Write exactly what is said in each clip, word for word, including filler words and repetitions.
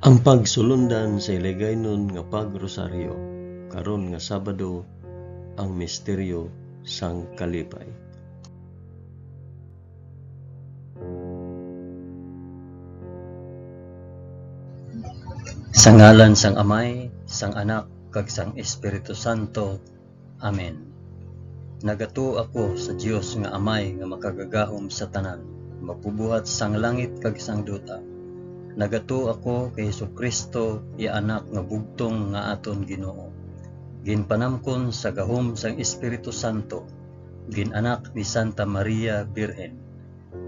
Ang pagsulundan sa Hiligaynon nga pag-rosaryo karon nga Sabado, ang misteryo sang kalipay. Sa ngalan sang Amay, sang Anak, kag sang Espiritu Santo. Amen. Nagatuo ako sa Dios nga Amay nga makagagahom sa tanan, magbubuhat sang langit kag sang duta. Nagatuo ako kay Jesu-Cristo, iya Anak nga bugtong nga aton Ginoo, ginpanamkon sa gahom sang Espiritu Santo, gin-anak ni Santa Maria Birhen,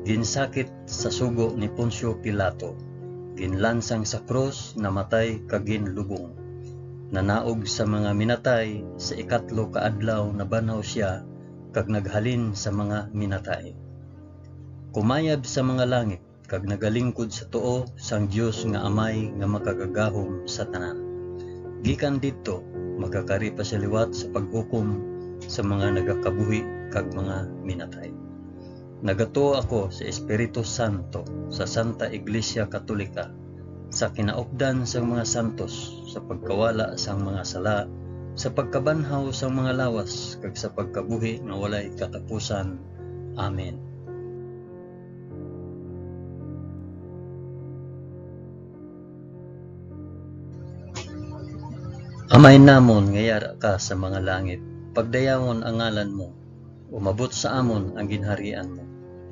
ginsakit sa sugo ni Poncio Pilato, ginlansang sa krus, namatay kag ginlubong. Nanaog sa mga minatay, sa ikatlo ka adlaw nabanhaw sia kag naghalin sa mga minatay. Kumayab sa mga langit kag nagalingkod sa tuo sang Dios nga Amay nga makagagahom sa tanan. Gikan didto, magakari pa sia liwat sa paghukom sa mga nagakabuhi kag mga minatay. Nagatuo ako sa Espiritu Santo, sa Santa Iglesia Katolika, sa kinaupdan sang mga santos, sa pagkawala sang mga sala, sa pagkabanhaw sang mga lawas, kag sa pagkabuhi nga walay katapusan. Amen. Amay namon nga yara ka sa mga langit, pagdayawon ang ngalan mo. Umabot sa amon ang ginharian mo.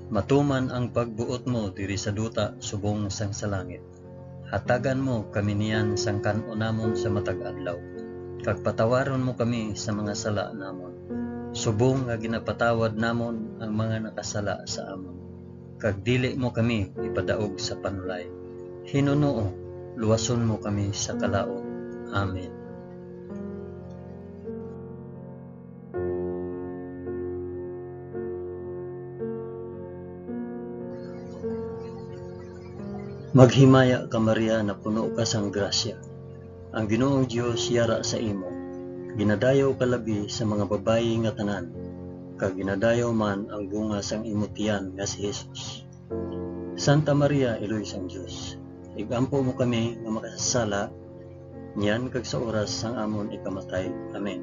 Matuman ang pagbuot mo diri sa duta subong sang sa langit. Hatagan mo kami niyan sang kan-on namon sa matag adlaw, kag patawaron mo kami sa mga sala namon, subong nga ginapatawad namon ang mga nakasala sa amon. Kag dili mo kami ipadaog sa panulay. Hinunoo, luwason mo kami sa kalaut. Amen. Maghimaya ka, Maria, napuno ka sang grasya. Ang Ginoong Dios yara sa imo. Ginadayaw ka labi sa mga babayi nga tanan, kag ginadayaw man ang bunga sang imo tiyan nga si Jesus. Santa Maria, Iloy sang Dios, ig-ampo mo kami nga makasasala, niyan kag sa oras sang amon ikamatay. Amen.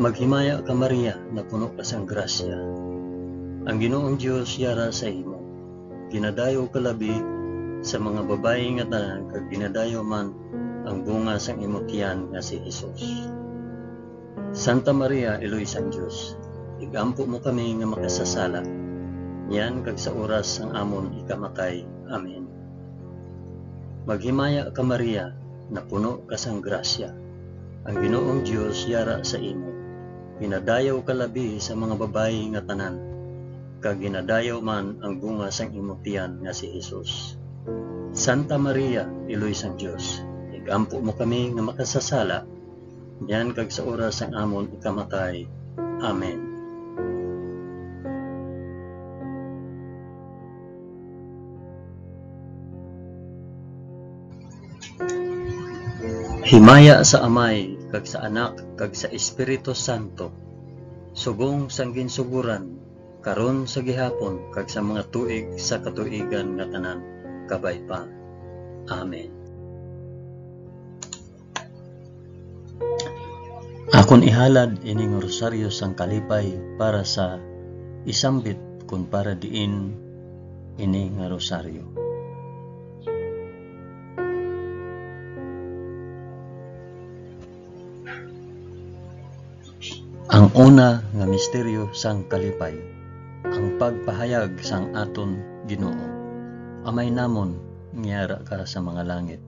Maghimaya ka, Maria, napuno ka sang grasya. Ang Ginoong Dios yara sa imo. Ginadayaw ka labi sa mga babayi nga tanan, kag ginadayaw man ang bunga sang imo tiyan nga si Jesus. Santa Maria, Iloy sang Dios, ig-ampo mo kami nga makasasala, niyan kag sa oras sang amon ikamatay. Amen. Maghimaya ka, Maria, napuno ka sang grasya. Ang Ginoong Dios yara sa imo. Ginadayaw ka labi sa mga babayi nga tanan, kag ginadayaw man ang bunga sang imo tiyan nga si Jesus. Santa Maria, Iloy sang Dios, ig-ampo mo kami nga makasasala, niyan kag sa oras sang amon ikamatay. Amen. Himaya sa Amay, kag sa Anak, kag sa Espiritu Santo, subong sang ginsugoran, karon, sa gihapon, kag sa mga tuig sa katuigan nga tanan. Kabay pa. Amen. Akon ihalad ini nga rosaryo sang kalipay para sa isambit kon para diin ini nga rosaryo. Ang una nga misteryo sang kalipay, ang pagpahayag sang aton Ginoo. Amay namon nga yara ka sa mga langit,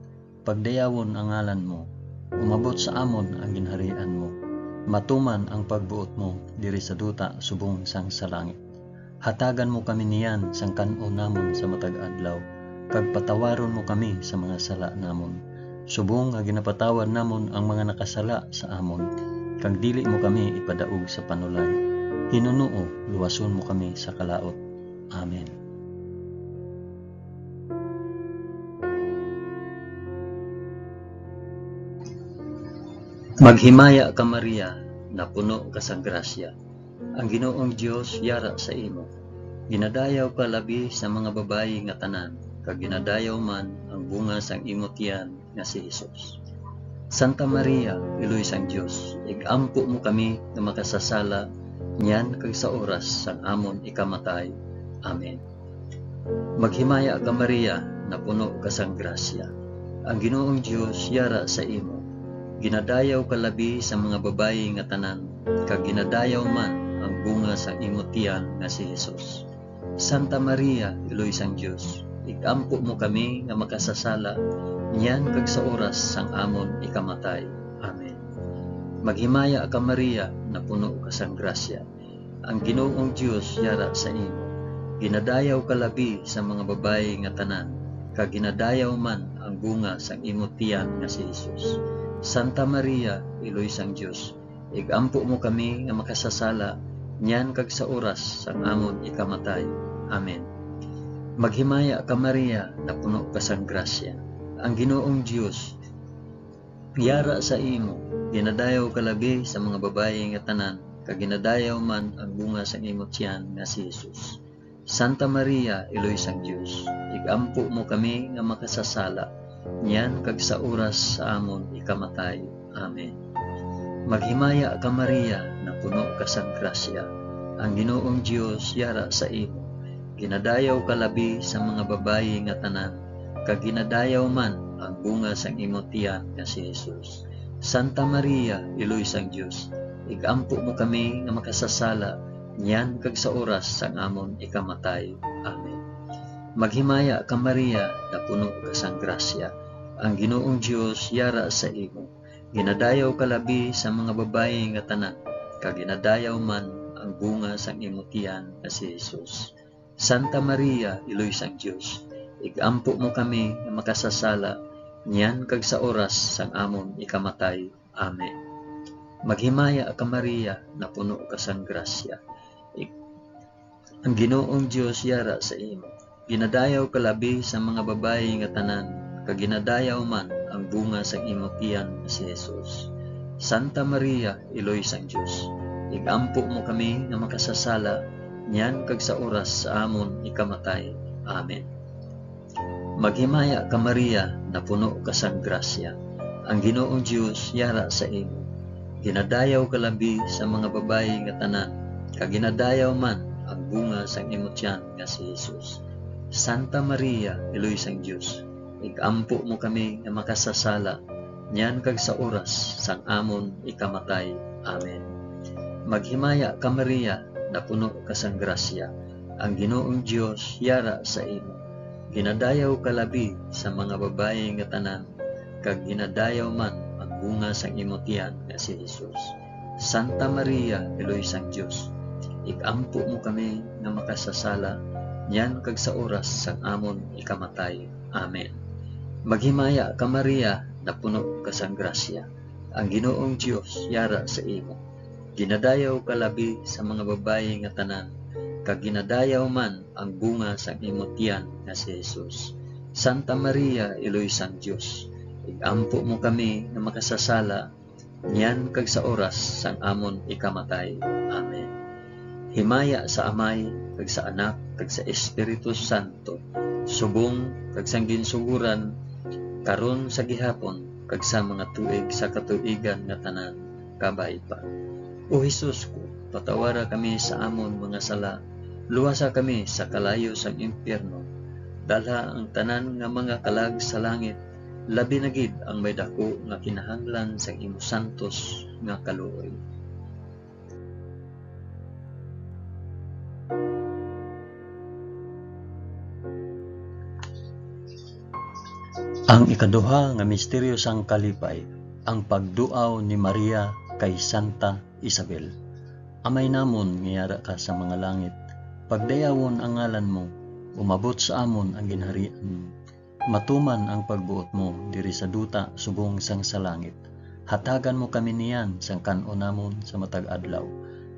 pagdayawon ang ngalan mo. Umabot sa amon ang ginharian mo. Matuman ang pagbuot mo diri sa duta subong sang sa langit. Hatagan mo kami niyan sang kan-on namon sa matag adlaw, kag patawaron mo kami sa mga sala namon, subong nga ginapatawad namon ang mga nakasala sa amon, kag dili mo kami ipadaog sa panulay. Hinunoo, luwason mo kami sa kalaut. Amen. Maghimaya ka, Maria, napuno ka sang grasya. Ang Ginoong Dios yara sa imo. Ginadayaw ka labi sa mga babayi nga tanan, kag ginadayaw man ang bunga sang imo tiyan nga si Jesus. Santa Maria, Iloy sang Dios, ig-ampo mo kami nga makasasala niyan kag sa oras sang amon ikamatay. Amen. Maghimaya ka, Maria, napuno ka sang grasya. Ang Ginoong Dios yara sa imo. Ginadayaw ka labi sa mga babayi nga tanan, kag ginadayaw man ang bunga sang imo tiyan nga si Jesus. Santa Maria, Iloy sang Dios, ig-ampo mo kami nga makasasala niyan kag sa oras sang amon ikamatay. Amen. Maghimaya ka, Maria, napuno ka sang grasya. Ang Ginoong Dios yara sa imo. Ginadayaw ka labi sa mga babayi nga tanan, kag ginadayaw man ang bunga sang imo tiyan nga si Jesus. Santa Maria, Iloy sang Dios, ig-ampo mo kami nga makasasala niyan kag sa oras sang amon ikamatay. Amen. Maghimaya ka, Maria, napuno ka sang grasya. Ang Ginoong Dios yara sa imo. Ginadayaw ka labi sa mga babayi nga tanan, kag ginadayaw man ang bunga sang imo tiyan nga si Jesus. Santa Maria, Iloy sang Dios, ig-ampo mo kami nga makasasala, niyan kag sa oras sa amon ikamatay. Amen. Maghimaya ka, Maria, napuno ka sang grasya. Ang Ginoong Dios yara sa imo. Ginadayaw ka labi sa mga babayi nga tanan, kag ginadayaw man ang bunga sang imo tiyan nga si Jesus. Santa Maria, Iloy sang Dios, ig-ampo mo kami nga makasasala, niyan kag sa oras sang amon ikamatay. Amen. Maghimaya ka, Maria, napuno ka sang grasya. Ang Ginoong Dios yara sa imo. Ginadayaw ka labi sa mga babayi nga tanan, kag ginadayaw man ang bunga sang imo tiyan nga si Jesus. Santa Maria, Iloy sang Dios, ig-ampo mo kami nga makasasala, niyan kag sa oras sang amon ikamatay. Amen. Maghimaya ka, Maria, napuno ka sang grasya. Ig-, ang Ginoong Dios yara sa imo. Ginadayaw ka labi sa mga babayi nga tanan, kag ginadayaw man ang bunga sang imo tiyan nga si Jesus. Santa Maria, Iloy sang Dios, ig-ampo mo kami nga makasasala, niyan kag sa oras sa amon ikamatay. Amen. Maghimaya ka, Maria, napuno ka sang grasya. Ang Ginoong Dios yara sa imo. Ginadayaw ka labi sa mga babayi nga tanan, kag ginadayaw man ang bunga sang imo tiyan nga si Jesus. Santa Maria, Iloy sang Dios, ig-ampo mo kami nga makasasala, niyan kag sa oras sang amon ikamatay. Amen. Maghimaya ka, Maria, napuno ka sang grasya. Ang Ginoong Dios yara sa imo. Ginadayaw ka labi sa mga babayi nga tanan, kag ginadayaw man ang bunga sang imo tiyan nga si Jesus. Santa Maria, Iloy sang Dios, ig-ampo mo kami nga makasasala, niyan kag sa oras sang amon ikamatay. Amen. Maghimaya ka, Maria, napuno ka sang grasya. Ang Ginoong Dios yara sa imo. Ginadayaw ka labi sa mga babayi nga tanan, kag ginadayaw man ang bunga sang imo tiyan nga si Jesus. Santa Maria, Iloy sang Dios, ig-ampo mo kami nga makasasala, niyan kag sa oras sang amon ikamatay. Amen. Himaya sa Amay, kag sa Anak, kag sa Espiritu Santo, subong kag sang ginsuguran, karon, sa gihapon, kag sa mga tuig sa katuigan nga tanan. Kabay pa. O Jesus ko, patawara kami sa amon mga sala, luwasa kami sa kalayo sang impyerno, dalha ang tanan nga mga kalag sa langit, labi na gid ang may daku nga kinahanglan sang imo santos nga kaluoy. Ang ikaduha nga misteryo sang kalipay, ang pagduaw ni Maria kay Santa Isabel. Amay namon nga yara ka sa mga langit, pagdayawon ang ngalan mo, umabot sa amon ang ginharian mo. Matuman ang pagbuot mo diri sa duta subong sang sa langit. Hatagan mo kami niyan sang kan-on namon sa matag adlaw,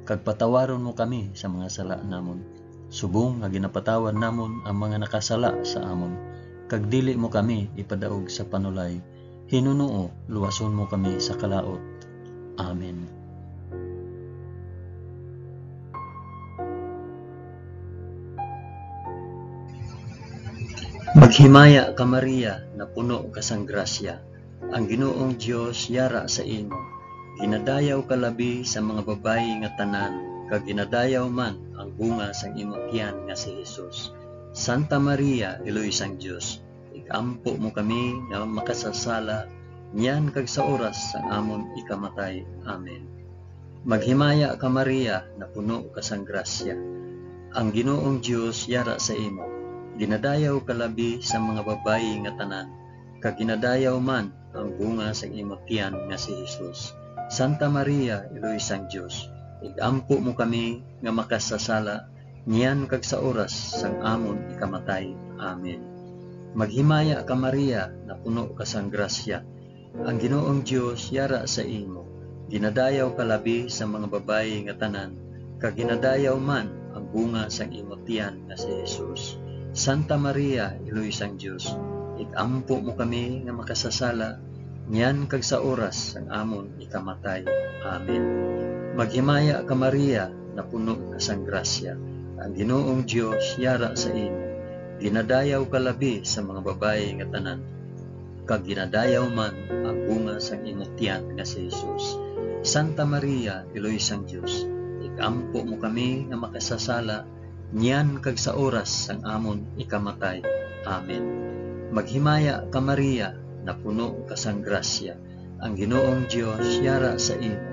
kag patawaron mo kami sa mga sala namon, subong nga ginapatawad namon ang mga nakasala sa amon, kag dili mo kami ipadaog sa panulay, hinunoo luwason mo kami sa kalaut. Amen. Maghimaya ka, Maria, napuno ka sang grasya, ang Ginoong Dios yara sa imo. Ginadayaw ka labi sa mga babayi nga tanan, kag ginadayaw man ang bunga sang imo tiyan nga si Jesus. Santa Maria, Iloy sang Dios, ig-ampo mo kami nga makasasala, niyan kag sa oras sang amon ikamatay. Amen. Maghimaya ka, Maria, napuno ka sang grasya. Ang Ginoong Dios yara sa imo. Ginadayaw ka labi sa mga babayi nga tanan, kag ginadayaw man ang bunga sang imo tiyan nga si Jesus. Santa Maria, Iloy sang Dios, ig-ampo mo kami nga makasasala, niyan kag sa oras sang amon ikamatay. Amen. Maghimaya ka, Maria, napuno ka sang grasya. Ang Ginoong Dios yara sa imo. Ginadayaw ka labi sa mga babayi nga tanan, kag ginadayaw man ang bunga sang imo tiyan nga si Jesus. Santa Maria, Iloy sang Dios, ig-ampo mo kami nga makasasala, niyan kag sa oras sang amon ikamatay. Amen. Maghimaya ka, Maria, napuno ka sang grasya. Ang Ginoong Dios yara sa imo. Ginadayaw ka labi sa mga babayi nga tanan, kag ginadayaw man ang bunga sang imo tiyan nga si Jesus. Santa Maria, Iloy sang Dios, ig-ampo mo kami nga makasasala, niyan kag sa oras sang amon ikamatay. Amen. Maghimaya ka, Maria, napuno ka sang grasya, ang Ginoong Dios yara sa imo.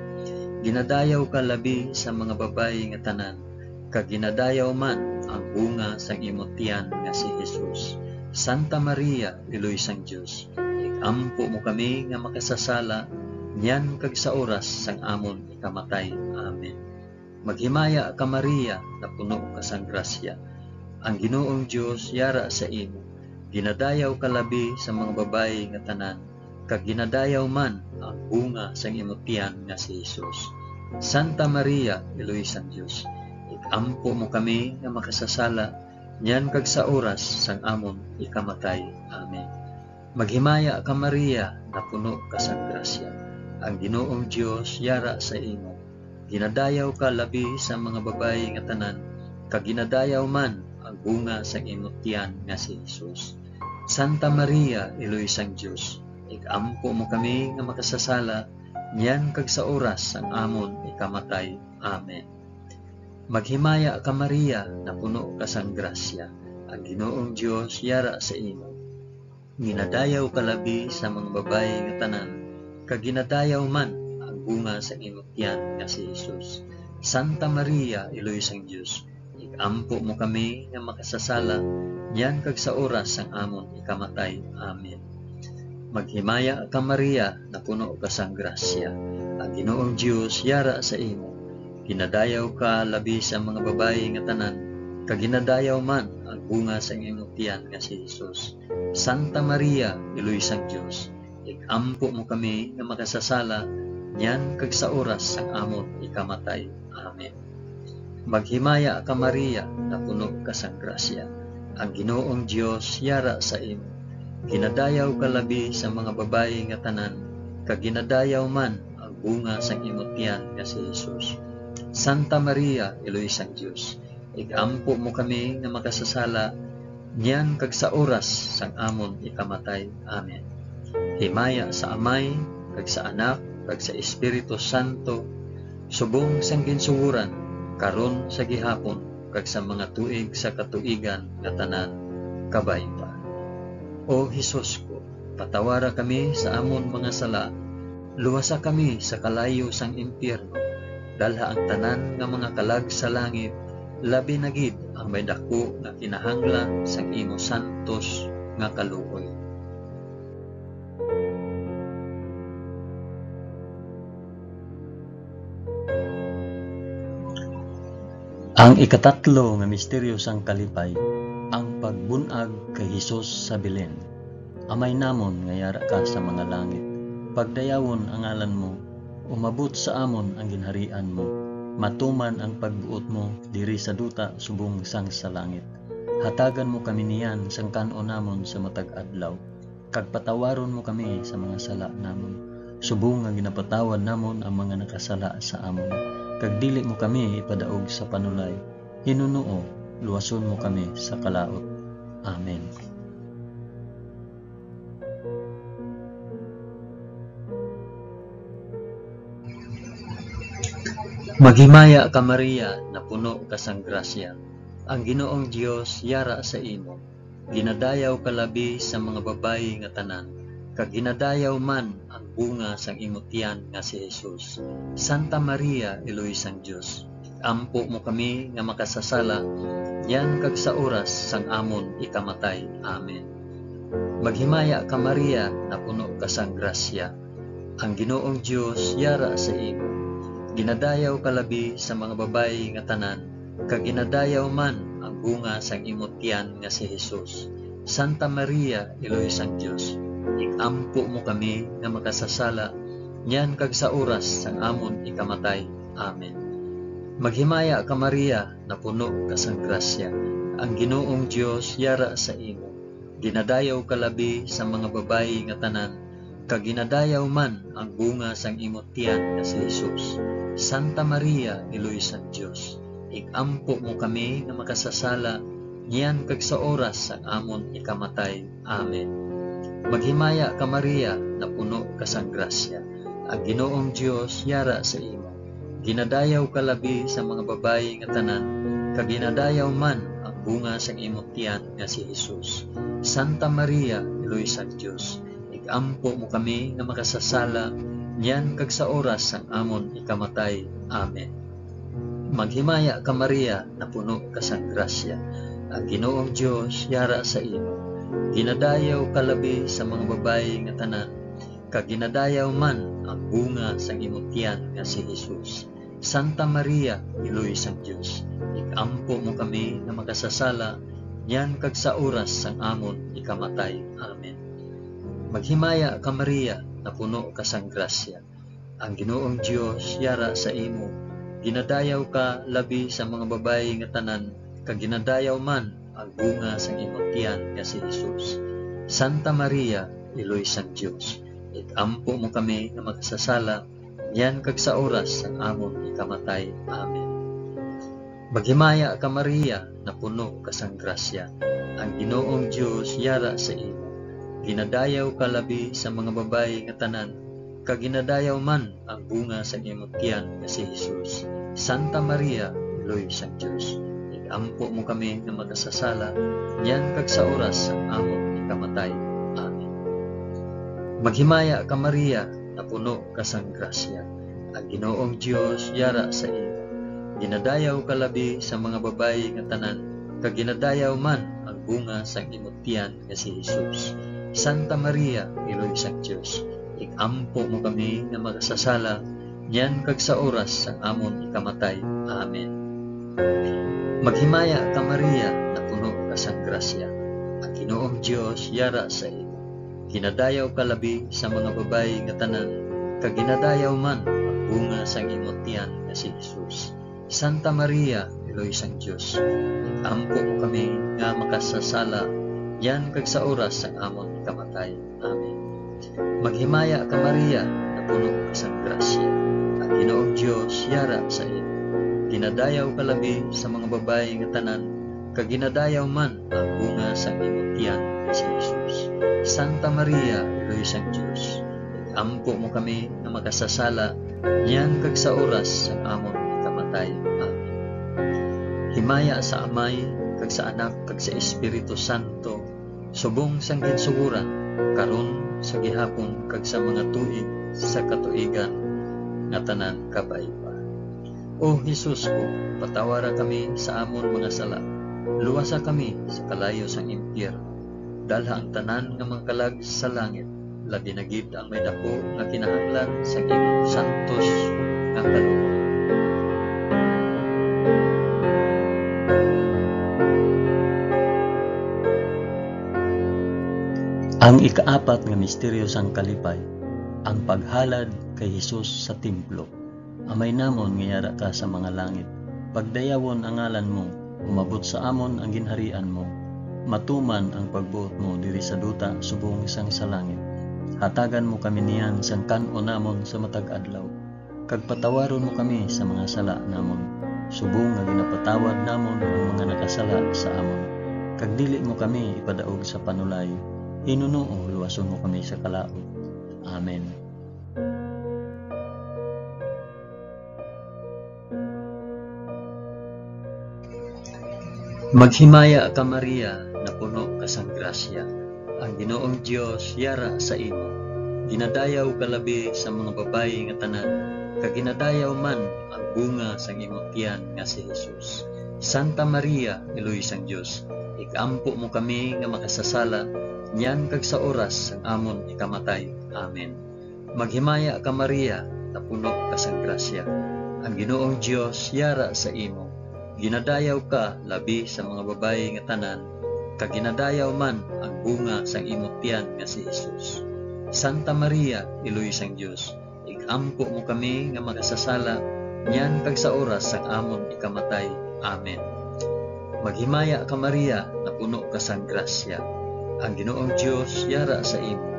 Ginadayaw ka labi sa mga babayi nga tanan, kag ginadayaw man ang bunga sang imo tiyan nga si Jesus. Santa Maria, Iloy sang Dios, ig-ampo mo kami nga makasasala, niyan kag sa oras sang amon ikamatay. Amen. Maghimaya ka, Maria, napuno ka sang grasya. Ang Ginoong Dios yara sa imo. Ginadayaw ka labi sa mga babayi nga tanan, kag ginadayaw man ang bunga sang imo tiyan nga si Jesus. Santa Maria, Iloy sang Dios, ig-ampo mo kami nga makasasala, niyan kag sa oras sang amon ikamatay. Amen. Maghimaya ka, Maria, napuno ka sang grasya. Ang Ginoong Dios yara sa imo. Ginadayaw ka labi sa mga babayi nga tanan, kag ginadayaw man ang bunga sang imo tiyan nga si Jesus. Santa Maria, Iloy sang Dios, ig-ampo mo kami nga makasasala, niyan kag sa oras sang amon ikamatay. Amen. Maghimaya ka, Maria, napuno ka sang grasya, ang Ginoong Dios yara sa imo. Ginadayaw ka labi sa mga babayi nga tanan, kag ginadayaw man ang bunga sang imo tiyan nga si Jesus. Santa Maria, Iloy sang Dios, ig-ampo mo kami nga makasasala, niyan kag sa oras sang amon ikamatay. Amen. Maghimaya ka, Maria, napuno ka sang grasya. Ang Ginoong Dios yara sa imo. Ginadayaw ka labi sa mga babayi nga tanan, kag ginadayaw man ang bunga sang imong tiyan nga si Jesus. Santa Maria, Iloy sang Dios, ig-ampo mo kami nga makasasala, niyan kag sa oras sang amon ikamatay. Amen. Maghimaya ka, Maria, napuno ka sang grasya. Ang Ginoong Dios yara sa imo. Ginadayaw ka labi sa mga babayi nga tanan, kag ginadayaw man ang bunga sang imo tiyan nga si Jesus. Santa Maria, Iloy sang Dios, ig-ampo mo kami nga makasasala, niyan kag sa oras sang amon ikamatay. Amen. Himaya sa Amay, kag sa Anak, kag sa Espiritu Santo, subong sang ginsugoran, karon, sa gihapon, kag sa mga tuig sa katuigan nga tanan. Kabay pa. O Jesus ko, patawara kami sa amon mga sala, luwasa kami sa kalayo sang impyerno, dalha ang tanan nga mga kalag sa langit, labi na gid ang may daku nga kinahanglan sang imo santos nga kaluoy. Ang ikatatlo nga misteryo sang kalipay, ang pagbun-ag kay Jesus sa Belen. Amay namon nga yara ka sa mga langit, pagdayawon ang ngalan mo, umabot sa amon ang ginharian mo, matuman ang pagbuot mo diri sa duta subong sang sa langit. Hatagan mo kami niyan sang kan-on namon sa matag adlaw, kag patawaron mo kami sa mga sala namon, subong nga ginapatawad namon ang mga nakasala sa amon, kag dili mo kami ipadaog sa panulay, hinunoo, luwason mo kami sa kalaut. Amen. Maghimaya ka, Maria, napuno ka sang grasya. Ang Ginoong Dios yara sa imo. Ginadayaw ka labi sa mga babayi nga tanan, kag ginadayaw man ang bunga sang imo tiyan nga si Jesus. Santa Maria, Iloy sang Dios, ig-ampo mo kami nga makasasala, niyan kag sa oras sang amon ikamatay. Amen. Maghimaya ka, Maria, napuno ka sang grasya. Ang Ginoong Dios yara sa imo. Ginadayaw ka labi sa mga babayi nga tanan, kag ginadayaw man ang bunga sang imo tiyan nga si Jesus. Santa Maria, Iloy sang Dios, ig-ampo mo kami nga makasasala, niyan kag sa oras sang amon ikamatay. Amen. Maghimaya ka, Maria, napuno ka sang grasya. Ang Ginoong Dios yara sa imo. Ginadayaw ka labi sa mga babayi nga tanan, kag ginadayaw man ang bunga sang imo tiyan nga si Jesus. Santa Maria, Iloy sang Dios, ig-ampo mo kami nga makasasala, niyan kag sa oras sang amon ikamatay. Amen. Maghimaya ka, Maria, napuno ka sang grasya. Ang Ginoong Dios yara sa imo. Ginadayaw ka labi sa mga babayi nga tanan, kag ginadayaw man ang bunga sang imo tiyan nga si Jesus. Santa Maria, Iloy sang Dios, ig-ampo mo kami nga makasasala, niyan kag sa oras sang amon ikamatay. Amen. Maghimaya ka, Maria, napuno ka sang grasya. Ang Ginoong Dios yara sa imo. Ginadayaw ka labi sa mga babayi nga tanan, kag ginadayaw man ang bunga sang imo tiyan nga si Jesus. Santa Maria, Iloy sang Dios, ig-ampo mo kami nga makasasala, niyan kag sa oras sang amon ikamatay. Amen. Maghimaya ka, Maria, napuno ka sang grasya. Ang Ginoong Dios yara sa imo. Ginadayaw ka labi sa mga babayi nga tanan, kag ginadayaw man ang bunga sang imo tiyan nga si Jesus. Santa Maria, Iloy sang Dios, ig-ampo mo kami nga makasasala, niyan kag sa oras sang amon ikamatay. Amen. Maghimaya ka, Maria, napuno ka sang grasya. Ang Ginoong Dios yara sa imo. Ginadayaw ka labi sa mga babayi nga tanan, kag ginadayaw man ang bunga sang imo tiyan nga si Jesus. Santa Maria, Iloy sang Dios, ig-ampo mo kami nga makasasala, niyan kag sa oras sang amon ikamatay. Amen. Maghimaya ka, Maria, napuno ka sang grasya. Ang Ginoong Dios yara sa imo. Ginadayaw ka labi sa mga babayi nga tanan, kag ginadayaw man ang bunga sang imo tiyan nga si Jesus. Santa Maria, Iloy sang Dios, ig-ampo mo kami nga makasasala, niyan kag sa oras sang amon ikamatay. Amen. Maghimaya ka, Maria, napuno ka sang grasya. Ang Ginoong Dios yara sa imo. Ginadayaw ka labi sa mga babayi nga tanan, kag ginadayaw man ang bunga sang imo tiyan nga si Jesus. Santa Maria, Iloy sang Dios, ampo mo kami nga makasasala, niyan kag sa oras sang amon ikamatay. Amen. Maghimaya ka, Maria, napuno ka sang grasya. Ang Ginoong Dios yara sa imo. Ginadayaw ka labi sa mga babayi nga tanan, kag ginadayaw man ang bunga sang imo tiyan nga si Jesus. Santa Maria, Iloy sang Dios, ampo mo kami nga makasasala, niyan kag sa oras sang amon ikamatay. Amen. Himaya sa Amay, kag sa Anak, kag sa Espiritu Santo, subong sang ginsugoran, karon, sa gihapon, kag sa mga tuig sa katuigan nga tanan. Kabay pa. O Jesus ko, patawara kami sa amon mga sala, luwasa kami sa kalayo sang impyerno, dalha ang tanan nga mga kalag sa langit, labi na gid ang may daku nga kinahanglan sa imong santos nga kaluoy. Ang ikaapat nga misteryo sang kalipay, ang paghalad kay Jesus sa templo. Amay namon nga yara ka sa mga langit, pagdayawon ang ngalan mo, umabot sa amon ang ginharian mo, matuman ang pagbuot mo diri sa duta subong sang sa langit. Hatagan mo kami niyan sang kan-on namon sa matag adlaw, kag patawaron mo kami sa mga sala namon, subong nga ginapatawad namon ang mga nakasala sa amon. Kag dili mo kami ipadaog sa panulay, hinunoo luwason mo kami sa kalaut. Amen. Maghimaya ka, Maria, napuno ka sang grasya. Ang Ginoong Dios yara sa imo. Ginadayaw ka labi sa mga babayi nga tanan, kag ginadayaw man ang bunga sang imo tiyan nga si Jesus. Santa Maria, Iloy sang Dios, ig-ampo mo kami nga makasasala, niyan kag sa oras sang amon ikamatay. Amen. Maghimaya ka, Maria, napuno ka sang grasya. Ang Ginoong Dios yara sa imo. Ginadayaw ka labi sa mga babayi nga tanan, kag ginadayaw man ang bunga sang imo tiyan nga si Jesus. Santa Maria, Iloy sang Dios, ig-ampo mo kami nga makasasala, niyan kag sa oras sang amon ikamatay. Amen. Maghimaya ka, Maria, napuno ka sang grasya. Ang Ginoong Dios yara sa imo.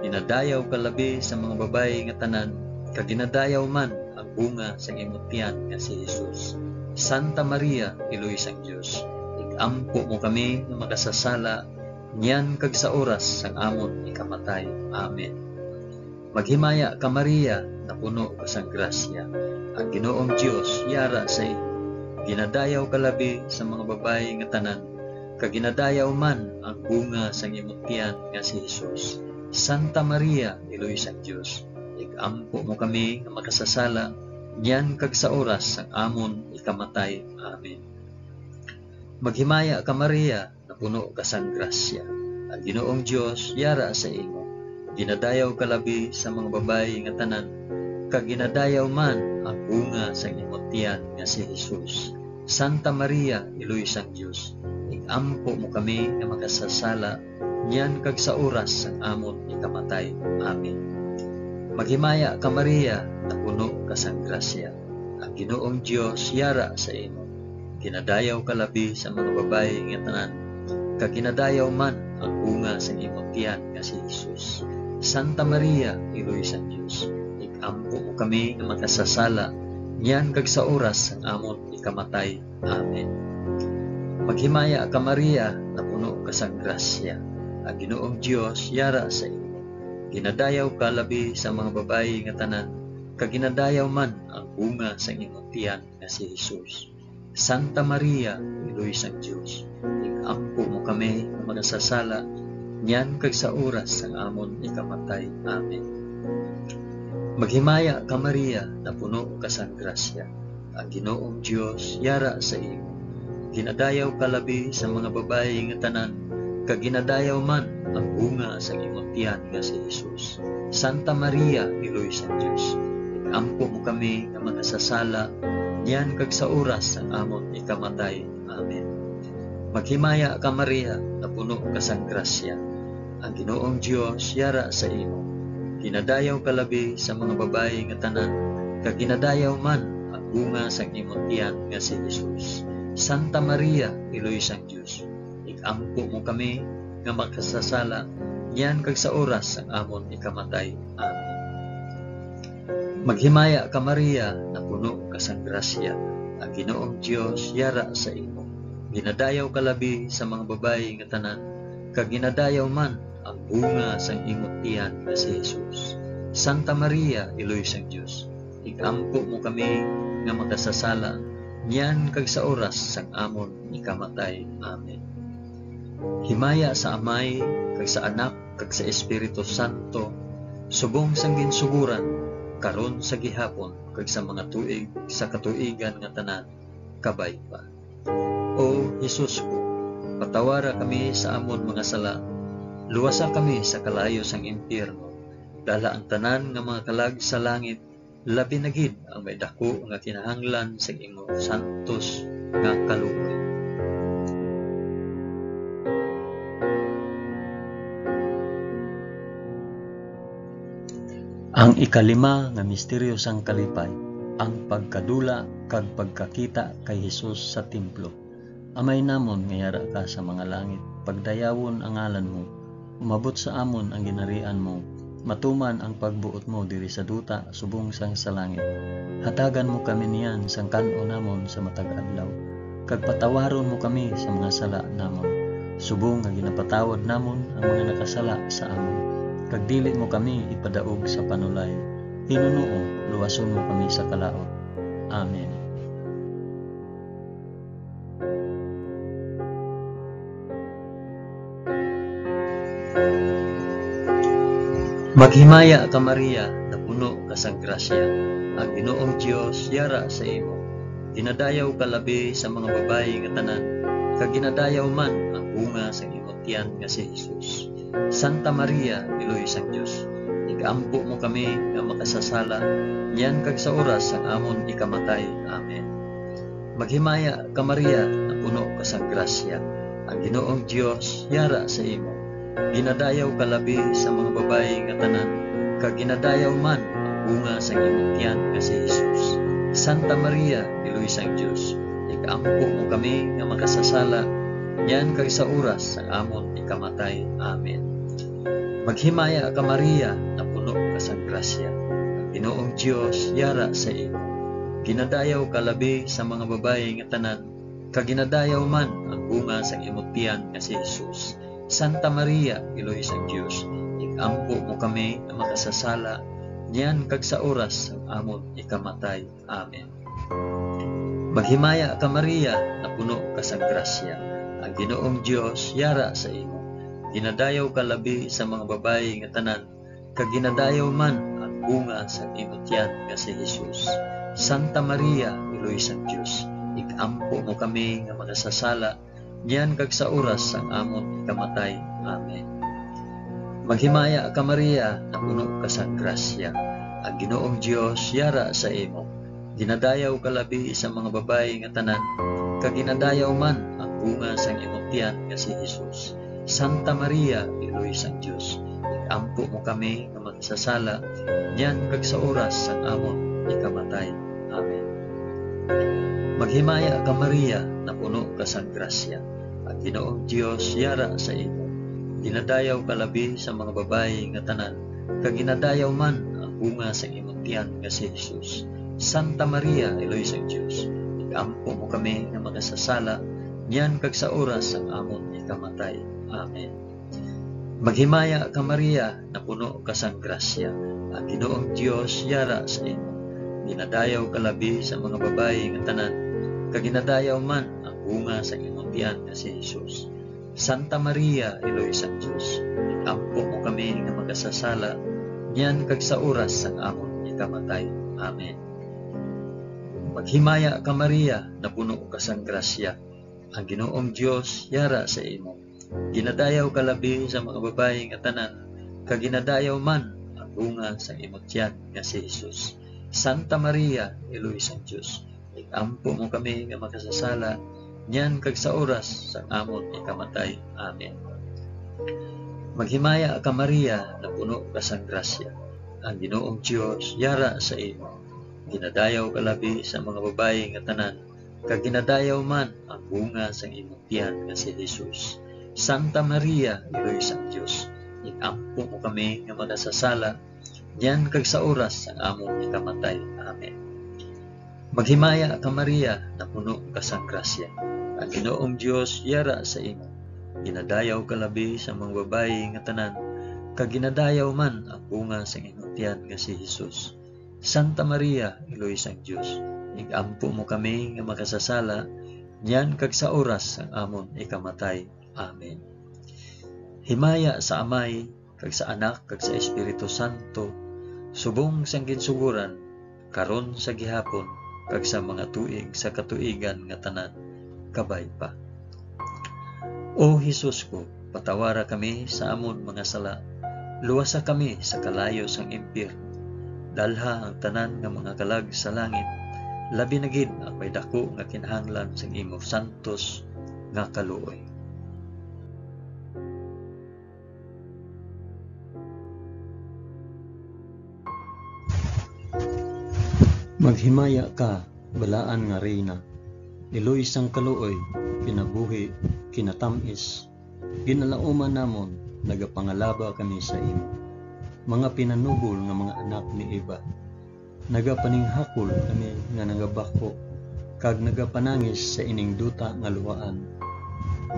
Ginadayaw ka labi sa mga babayi nga tanan, kag ginadayaw man ang bunga sang imo tiyan nga si Jesus. Santa Maria, Iloy sang Dios, ig-ampo mo kami nga makasasala, niyan kag sa oras sang amon ikamatay. Amen. Maghimaya ka, Maria, napuno ka sang grasya. Ang Ginoong Dios yara sa imo. Ginadayaw ka labi sa mga babayi nga tanan, kag ginadayaw man ang bunga sang imo tiyan nga si Jesus. Santa Maria, Iloy sang Dios, ig-ampo mo kami nga makasasala, niyan kag sa oras sang amon ikamatay. Amen. Maghimaya ka, Maria, napuno ka sang grasya. Ang Ginoong Dios yara sa imo. Ginadayaw ka labi sa mga babayi nga tanan, kag ginadayaw man ang bunga sang imo tiyan nga si Jesus. Santa Maria, Iloy sang Dios, ig-ampo mo kami nga makasasala, niyan kag sa oras sang amon ikamatay. Amen. Maghimaya ka, Maria, napuno ka sang grasya. Ang Ginoong Dios yara sa imo. Ginadayaw ka labi sa mga babayi nga tanan, kag ginadayaw man ang bunga sang imo tiyan nga si Jesus. Santa Maria, Iloy sang Dios, ig-ampo mo kami nga makasasala, niyan kag sa oras sang amon ikamatay. Amen. Maghimaya ka, Maria, napuno ka sang grasya. Ang Ginoong Dios yara sa imo. Ginadayaw ka labi sa mga babayi nga tanan, kag ginadayaw man ang bunga sang imo tiyan nga si Jesus. Santa Maria, Iloy sang Dios, ig-ampo mo kami nga makasasala, niyan kag sa oras sang amon ikamatay. Amen. Maghimaya ka, Maria, napuno ka sang grasya. Ang Ginoong Dios yara sa imo. Ginadayaw ka labi sa mga babayi nga tanan, kag ginadayaw man ang bunga sang imo tiyan nga si Jesus. Santa Maria, Iloy sang Dios, ig-ampo mo kami nga makasasala, niyan kag sa oras sang amon ikamatay. Amen. Maghimaya ka, Maria, napuno ka sang grasya. Ang Ginoong Dios yara sa imo. Ginadayaw ka labi sa mga babayi nga tanan, kag ginadayaw man ang bunga sang imo tiyan nga si Jesus. Santa Maria, Iloy sang Dios, ig-ampo mo kami nga makasasala, niyan kag sa oras sang amon ikamatay. Amen. Maghimaya ka, Maria, napuno ka sang grasya. Ang Ginoong Dios yara sa imo. Ginadayaw ka labi sa mga babayi nga tanan, kag ginadayaw man ang bunga sang imo tiyan nga si Jesus. Santa Maria, Iloy sang Dios, ig-ampo mo kami nga makasasala, niyan kag sa oras sang amon ikamatay. Amen. Himaya sa Amay, kag sa Anak, kag sa Espiritu Santo, subong sang ginsugoran, karon, sa gihapon, kag sa mga tuig sa katuigan nga tanan. Kabay pa. O Jesus ko, patawara kami sa amon mga sala, luwasa kami sa kalayo sang impyerno, dala ang tanan nga mga kalag sa langit, labi na gid ang may daku nga kinahanglan sang imo santos nga kaluoy. Ang ikalima nga misteryo sang kalipay, ang pagkadula kag pagkakita kay Jesus sa templo. Amay namon nga yara ka sa mga langit, pagdayawon ang ngalan mo. Umabot sa amon ang ginharian mo. Matuman ang pagbuot mo diri sa duta subong sang sa langit. Hatagan mo kami niyan sang kan-o namon sa matag adlaw, kag patawaron mo kami sa mga sala namon, subong nga ginapatawad namon ang mga nakasala sa amon. Kag dili mo kami ipadaog sa panulay. Hinunoo, luwason mo kami sa kalaut. Amen. Maghimaya ka, Maria, napuno ka sang grasya, ang Ginoong Dios yara sa imo. Ginadayaw ka labi sa mga babayi nga tanan, kag ginadayaw man ang bunga sang imong tiyan nga si Jesus. Santa Maria, Iloy sang Dios, igampo mo kami nga makasasala, niyan kag sa oras sang amon ikamatay. Amen. Maghimaya ka, Maria, napuno ka sang grasya, ang Ginoong Dios yara sa imo. Ginadayaw ka labi sa mga babayi nga tanan, kag ginadayaw man ang bunga sang imong tiyan nga si Jesus. Santa Maria, Iloy sang Dios, igampo mo kami nga makasasala, niyan kag sa oras sang amon ikamatay. Amen. Maghimaya ka, Maria, napuno ka sang grasya, ang Ginoong Dios yara sa imo. Ginadayaw ka labi sa mga babayi nga tanan, kag ginadayaw man ang bunga sang imong tiyan nga si Jesus. Santa Maria, Iloy sang Dios, igampo mo kami nga makasasala, niyan kag sa oras sang amon ikamatay. Amen. Maghimaya ka, Maria, napuno ka sang grasya, ang Ginoong Dios yara sa imo. Ginadayaw ka labi sa mga babayi nga tanan, kag ginadayaw man ang bunga sang imong tiyan nga si Jesus. Santa Maria, Iloy sang Dios, igampo mo kami nga makasasala, niyan kag sa oras sang amon ikamatay. Amen. Maghimaya ka, Maria, napuno ka sang grasya, ang Ginoong Dios yara sa imo. Ginadayaw ka labi sa mga babayi nga tanan, kag ginadayaw man ang bunga sang imong tiyan nga si Jesus. Santa Maria, Iloy sang Dios, igampo mo kami nga makasasala, niyan kag sa oras sang amon ikamatay. Amen. Maghimaya ka, Maria, napuno ka sang grasya, ang Ginoong Dios yara sa imo. Ginadayaw ka labi sa mga babayi nga tanan, kag ginadayaw man ang bunga sang imong tiyan nga si Jesus. Santa Maria, Iloy sang Dios, igampo mo kami nga makasasala, niyan kag sa oras sang amon ikamatay. Amen. Maghimaya ka, Maria, napuno ka sang grasya, ang Ginoong Dios yara sa imo. Ginadayaw ka labi sa mga babayi nga tanan, kag ginadayaw man ang bunga sa imong tiyan nga si Jesus. Santa Maria, Iloy sang Dios, igampo mo kami nga makasasala, niyan kag sa oras sang amon ikamatay. Amen. Maghimaya ka, Maria, napuno ka sang grasya, ang Ginoong Dios yara sa imo. Ginadayaw ka labi sa mga babayi nga tanan, kag ginadayaw man ang bunga sang imong tiyan nga si Jesus. Santa Maria, Iloy sang Dios, igampo mo kami nga makasasala, niyan kag sa oras sang amon ikamatay. Amen. Maghimaya ka, Maria, napuno ka sang grasya, ang Ginoong Dios yara sa imo. Ginadayaw ka labi sa mga babayi nga tanan, kag ginadayaw man ang bunga sang imong tiyan nga si Jesus. Santa Maria, Iloy sang Dios, igampo mo kami nga makasasala, niyan kag sa oras sang amon ikamatay. Amen. Maghimaya ka, Maria, napuno ka sang grasya, ang Ginoong Dios yara sa imo. Ginadayaw ka labi sa mga babayi nga tanan, kag ginadayaw man ang bunga sang imong tiyan nga si Jesus. Santa Maria, Iloy sang Dios, igampo mo kami nga makasasala, niyan kag sa oras sang amon ikamatay. Amen. Himaya sa Amay, kag sa Anak, kag sa Espiritu Santo, subong sang ginsugoran, karon, sa gihapon, kag sa mga tuig sa katuigan nga tanan. Kabay pa. O Jesus ko, patawara kami sa amon mga sala, luwasa kami sa kalayo sang impyerno, dalha ang tanan nga mga kalag sa langit, labi na gid ang may daku nga kinahanglan sang imo santos nga kaluoy. Maghimaya ka, balaan nga Reyna, iloy sang kaluoy, kinabuhi, kinatamis, ginalauman namon, nagapangalaba kami sa imo. Mga pinanubol nga mga anak ni Eva, nagapaninghakol kami nga nagabakho, kag nagapanangis sa ining duta nga luhaan.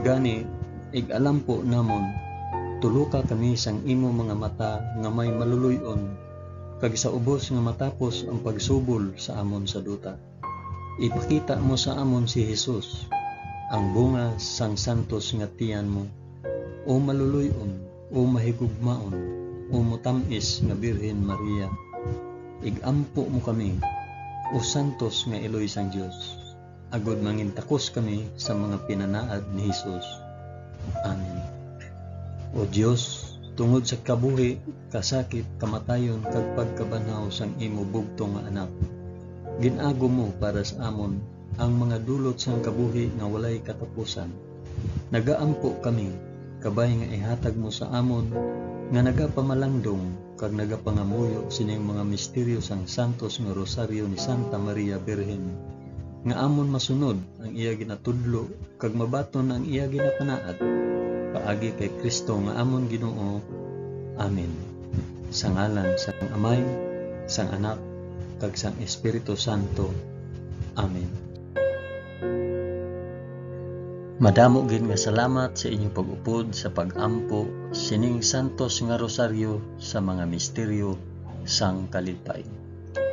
Gani, ig-alampo namon, tuloka kami sang imo mga mata nga may maluloy-on, kag sa ubos nga matapos ang pagsubol sa amon sa duta, ipakita mo sa amon si Jesus, ang bunga sang santos nga tiyan mo, o maluloy-on, O mahigugmaon, o motam-is nga Birhen Maria, ig-ampo mo kami, o santos nga iloy sang Dios, agod mangintakos kami sa mga pinanaad ni Jesus. Amen. O Dios, tungod sa kabuhi, kasakit, kamatayon, kag pagkabanhaw sang imo bugtong nga Anak, gin-agom mo para sa amon ang mga dulot sang kabuhi nga walay katapusan. Nagaampo kami, kabay nga ihatag mo sa amon nga nagapamalangdong kag nagapangamuyo sining mga misteryo sang santos nga Rosaryo ni Santa Maria Birhen, nga amon masunod ang iya ginatudlo kag mabaton ang iya ginapanaad, paagi kay Cristo nga amon Ginoo. Amen. Sa ngalan sang Amay, sang Anak, kag sang Espiritu Santo. Amen. Madamo gid nga salamat sa inyo pag-upod sa pag-ampo sining santos nga rosaryo sa mga misteryo sang kalipay.